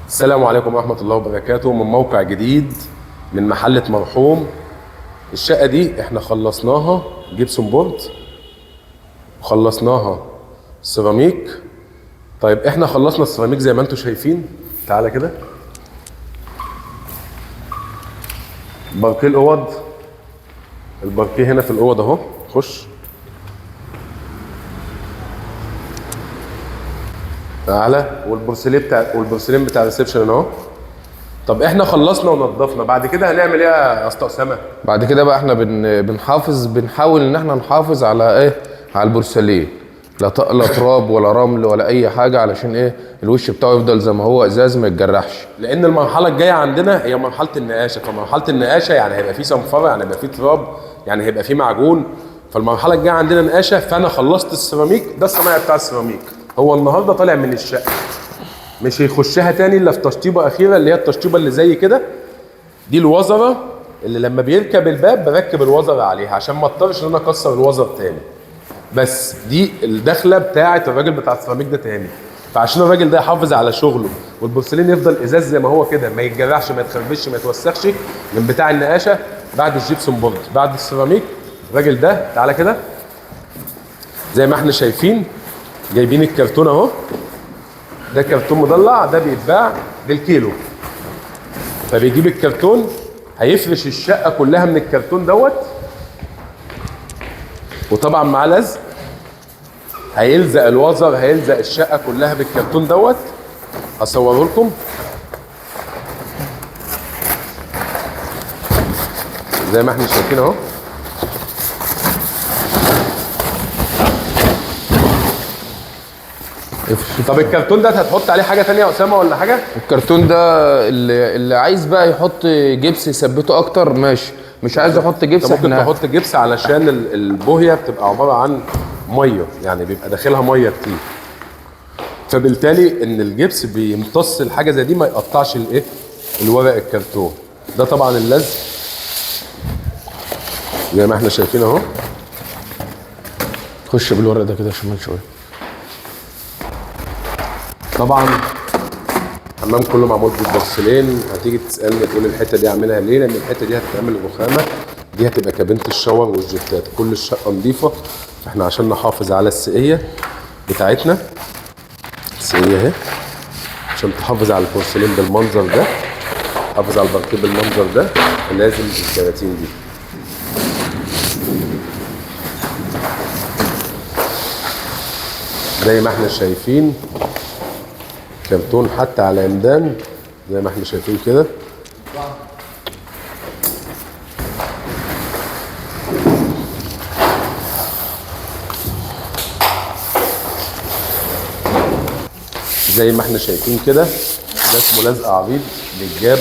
السلام عليكم ورحمة الله وبركاته. من موقع جديد من محلة مرحوم. الشقة دي احنا خلصناها gypsum board، خلصناها سيراميك. طيب احنا خلصنا السيراميك زي ما انتم شايفين. تعالى كده باركيه الاوض، الباركيه هنا في الاوض اهو. خش تعالى. والبورسلين بتاع ال reception اهو. طب احنا خلصنا ونضفنا، بعد كده هنعمل ايه يا اسطى اسامة؟ بعد كده بقى احنا بنحاول ان احنا نحافظ على ايه؟ على البورسلين، لا تراب ولا رمل ولا اي حاجة، علشان ايه؟ الوش بتاعه يفضل زي ما هو ازاز ما يتجرحش. لان المرحلة الجاية عندنا هي مرحلة النقاشه، فمرحله النقاشه يعني هيبقى في صنفره، يعني هيبقى في تراب، يعني هيبقى في معجون. فالمرحله الجاية عندنا نقاشه. فانا خلصت السيراميك ده، الصنايعي بتاع السيراميك هو النهارده طالع من الشقة، مش هيخشها تاني الا في تشطيبه اخيرة، اللي هي التشطيبه اللي زي كده دي، الوزره اللي لما بيركب الباب بركب الوزره عليها عشان ما اضطرش ان انا اكسر الوزر تاني. بس دي الدخلة بتاعه الراجل بتاع السيراميك ده تاني. فعشان الراجل ده يحافظ على شغله والبورسلين يفضل ازاز زي ما هو كده، ما يتجرحش ما يتخربش ما يتوسخش من بتاع النقاشه بعد ال gypsum board بعد السيراميك. الراجل ده تعالى كده زي ما احنا شايفين جايبين الكرتون اهو، ده كرتون مضلع، ده بيتباع بالكيلو. فبيجيب الكرتون هيفرش الشقة كلها من الكرتون دوت، وطبعا معاه لزق، هيلزق الوزر، هيلزق الشقة كلها بالكرتون دوت. هصوره لكم زي ما احنا شايفين اهو. طب الكرتون ده هتحط عليه حاجة تانية يا اسامة ولا حاجة؟ الكرتون ده اللي عايز بقى يحط جبس يثبته اكتر ماشي، مش عايز يحط جبس انت ممكن احنا تحط جبس علشان البوهيه بتبقى عبارة عن مية، يعني بيبقى داخلها مية كتير، فبالتالي ان الجبس بيمتص الحاجة زي دي ما يقطعش الايه الورق الكرتون ده. طبعا اللزق زي ما احنا شايفين اهو. خش بالورق ده كده شمال شوية. طبعا الحمام كله معمول بالبورسلين. هتيجي تسالني تقول الحتة دي اعملها ليه؟ لان الحتة دي هتتعمل رخامه، دي هتبقى كابينه الشاور والجيتات، كل الشقة نظيفة. فاحنا عشان نحافظ على السقيه بتاعتنا، السقيه اهي، عشان تحافظ على البورسلين بالمنظر ده، تحافظ على الباركيه بالمنظر ده، لازم الكراتين دي. زي ما احنا شايفين كرتون حتى على عمدان زي ما احنا شايفين كده. زي ما احنا شايفين كده ده اسمه لزق عريض، بيتجاب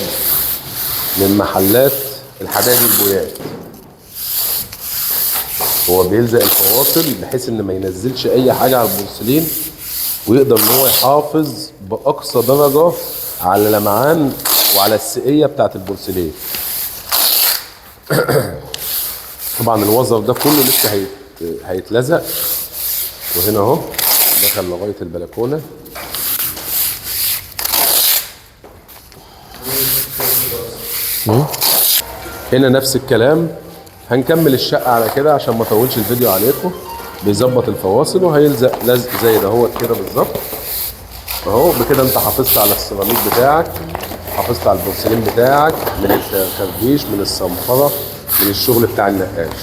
من محلات الحدائد والبويات. هو بيلزق الفواصل بحيث ان ما ينزلش اي حاجة على البورسلين، ويقدر ان هو يحافظ باقصى درجه على لمعان وعلى السقيه بتاعت البورسلين. طبعا الوزر ده كله لسه هيتلزق. وهنا اهو دخل لغاية البلكونه. هنا نفس الكلام. هنكمل الشقة على كده عشان ما اطولش الفيديو عليكم. بيظبط الفواصل وهيلزق لزق زي ده هو كده بالظبط اهو. بكده انت حافظت على السيراميك بتاعك، حافظت على البورسلين بتاعك من التخربيش، من الصنفره، من الشغل بتاع النقاش.